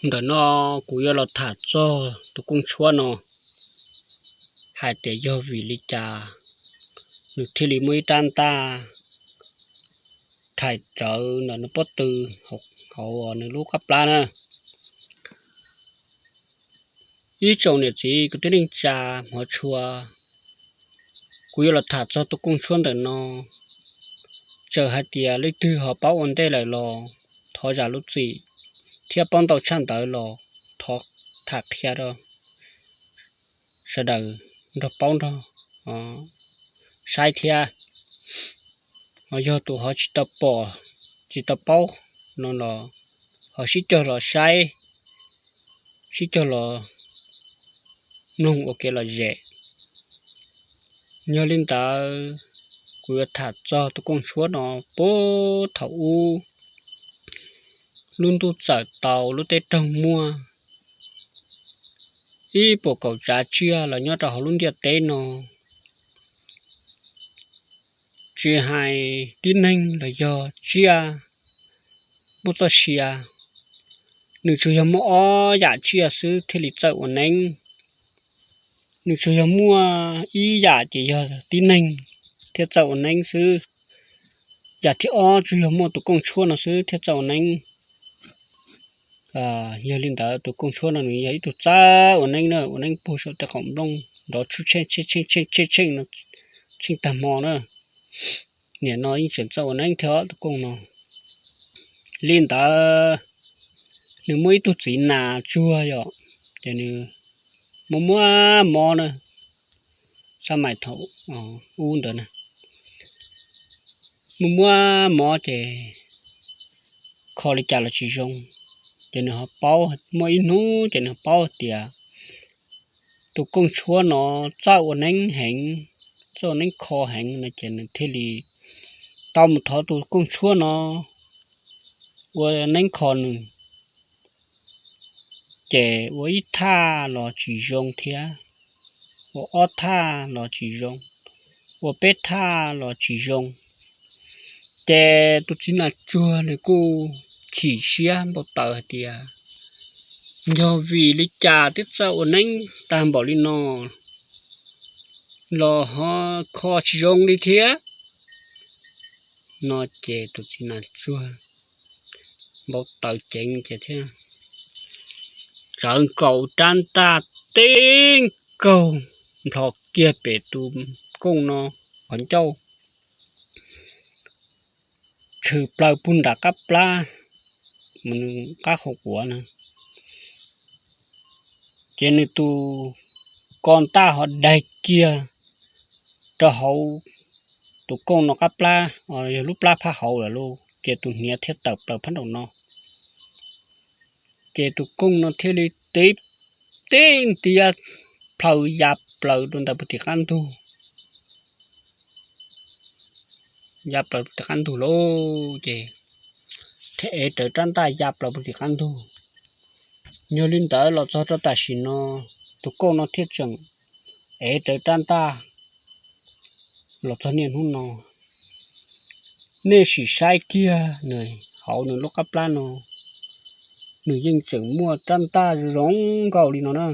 Ntawm no kuv yuav los tham txog tus kooj tshuab no hais tias yog vim li cas nws thiaj li muaj ib rab ntaj rhais rawv ntawm nws pob tw hauv nws lub qab plab na. Ib tsoom niam txiv kwv tij neej tsa hmov tshua, kuv yuav los tham txog tus kooj tshuab ntawm no. Txawm hais tias leej twg ho paub ua ntej lawm los thov zam lub txim, thiab paub ntau tshaj ntawd los thov tham qhia rau sawv daws nrog paub nrog saib thiab. Ho yog tus ho tsis tau pom, tsis tau paub no los ho sib cog los saib, sib cog los mloog ua kev lom zem. Yog li ntawd, kuv yuav tham txog tus kooj tshuab no puag thaum ub, lub ntuj txawm tau lub teb raug muaj ib puas kaum tsav tsiaj los nyob rau hauv lub ntiaj teb no. Tsis hais tib neeg los yog tsiaj muaj txoj sia, nws tsuas yog muaj ob yam tsiaj xwb thiaj li txawj ua neeb. Nws tsuas yog muaj ib yam ces yog tib neeg thiaj txawj ua neeb xwb. Yam thib ob tsuas yog muaj tus kooj tshuab no xwb thiaj txawj ua neeb. Yog li ntawd tus kooj tshuab no nws yog ib tug txawj ua neeb na, ua neeb puag saum tej qaum nplooj nrov tsheej tsheej tsheej tsheej no, tsheej tag hmo na. Nim no yeej tseem txawj ua neeb thiab tus kooj no. Li ntawd, nws muaj ib tug txiv nas tsuag yom, ces nws muaj muaj mob na, xab mais thaum ub ntawd na, muaj muaj mob ces kho li cas los tsis zoo. Ces nws ho paub, muaj ib hnub ces nws paub tias tus kooj tshuab no txawj ua neeb heev, txawj ua neeb kho heev no ces nws thiaj li tau mus thov tus kooj tshuab no ua neeb kho nws. Ces ua ib thaj los tsis zoo thiab, ua ob thaj los tsis zoo, ua peb thaj los tsis zoo. Ces tus txiv nas tsuag nws kuj chim siab npau taws hais tias, yog vim li cas twb txawj ua neeb tag npaum li no los ho kho tsis zoo li thiab no. Ces tus txiv nas tsuag npau taws ceev ces thiaj tsawv nkaus rab ntaj tib nkaug nplho kiag pem tus kooj no qhov ncauj, tshwm plaws puag nram qab plab, qab qhov quav na. Ces nws tus ko ntaj ho daig kiag rau hauv tus kooj no qab plab, yog lub plab phab hauv lawm lauj, ces tus hniav thiaj tawm plaws phab nraum no. Ces tus kooj no thiaj li tib, tib ntiab plhaws ya plaws rau ntawm puag tim qab ntug. Ya plaws puag tim qab ntug lauj, ces thiaj ev rawv rab ntaj ya plaws puag tim qab ntug. Yog li ntawd los txog rau tam sim no, tus kooj no thiaj tseem ev rawv rab ntaj los txog niaj hnub no. Nej sim saib kiag nws hauv nws lub qab plab no, nws yeej tseem muaj rab ntaj zoo nkauj li no na.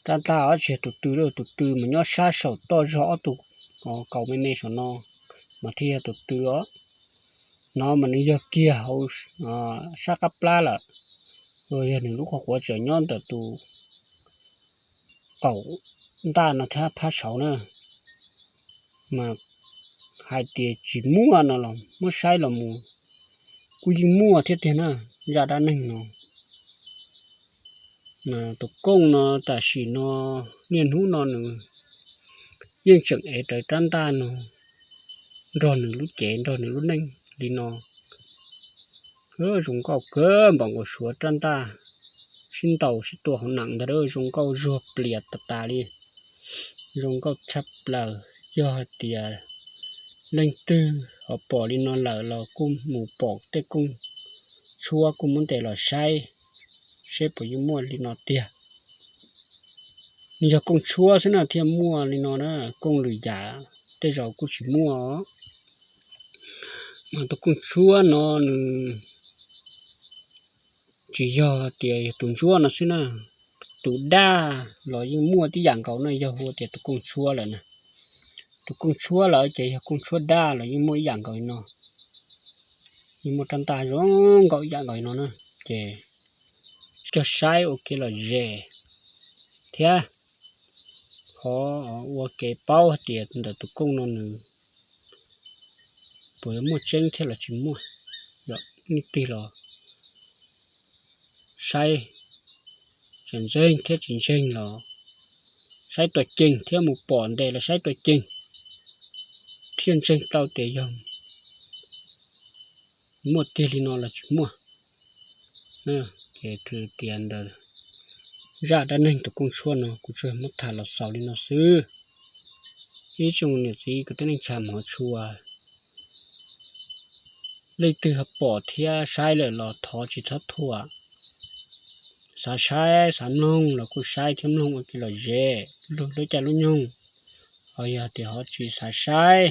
Rab ntaj ob tsis yog tus tw, tus tw mas nyob sab saum toj zog ob tug kaus me me saum no mas thiaj yog tus tw os. No mas nws yog kiag hauv sab qab plab lawm, yog nws lub qhov quav tseem nyob ntawm tus qaum ntaj no thiab phab saud na. Mas hais tias tsis muaj no los muab saib los mus kuj yeej muaj thiab tiag na, zaj dab neeg no. Tus kooj no tam sim no, niaj hnub no nws yeej tseem ev rawv rab ntaj no nrog nws lub cev nrog nws lub neej li no. Zoo nkauj kawg npaum nkaus, suav rab ntaj sib ntaus sib tua hauv nam ntag, zoo nkauj zuag plias tas tas li. Zoo nkauj tshaj plaws, yog hais tias leej twg ho pom li no lawm los kuj mus pom tej kooj tshuab kuj muab ntes los saib seb puas yeej muaj li no tiag. Nws yog kooj tshuab xwb na thiaj muaj li no na, kooj lwm yam tej zaum kuj tsis muaj os. Mas tus kooj tshuab no nws tsis yog tias yog tus ntsuab no xwb na, tus daj los yeej muaj tib yam nkaus no, yog hu tias tus kooj tshuab lawm na. Tus kooj tshuab lawm ces yog kooj tshuab daj los yeej muaj ib yam nkaus no, yeej muaj rab ntaj zoo nkauj ib yam nkaus no na. Ces coj saib ua kev lom zem thiab ho ua kev paub hais tias ntawm tus kooj no nws puas yuav muaj tseeb thiab los tsis muaj. Yog nej tig los saib tseem ntseeg thiab tsis ntseeg los saib tuaj ceeg thiab mus pom ntes los saib tuaj ceeg thiaj ntseeg tau tias yog muaj tiag li no los tsis muaj. Ces tias ntawm zaj dab neeg tus kooj tshuab no kuv tsuas muab tham los xaus li no xwb. Ib tsoom niam txiv kwv tij neej tsa hmov tshua, leej twg ho pom thiab saib lawm los thov tsis txhob thuam. Xav saib xav mloog los kuj saib thiab mloog ua kev lom zem lub caij lub nyoog. Ho yog tias ho tsis xav saib,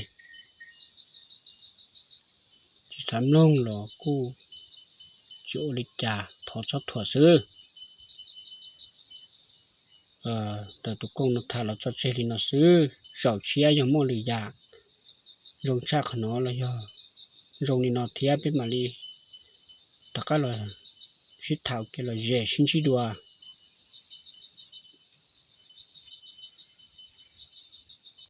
tsis xav mloog los kuj tsis ua li cas, thov txhob thuam xwb. Ntawm tus kooj no tham los tso tseg li no xwb, zaum tshiab yog muaj lwm yam zoo tshaj qhov no los yog zoo li no thiab peb mam li rov qab los sib tham kev lom zem sib ntsib dua.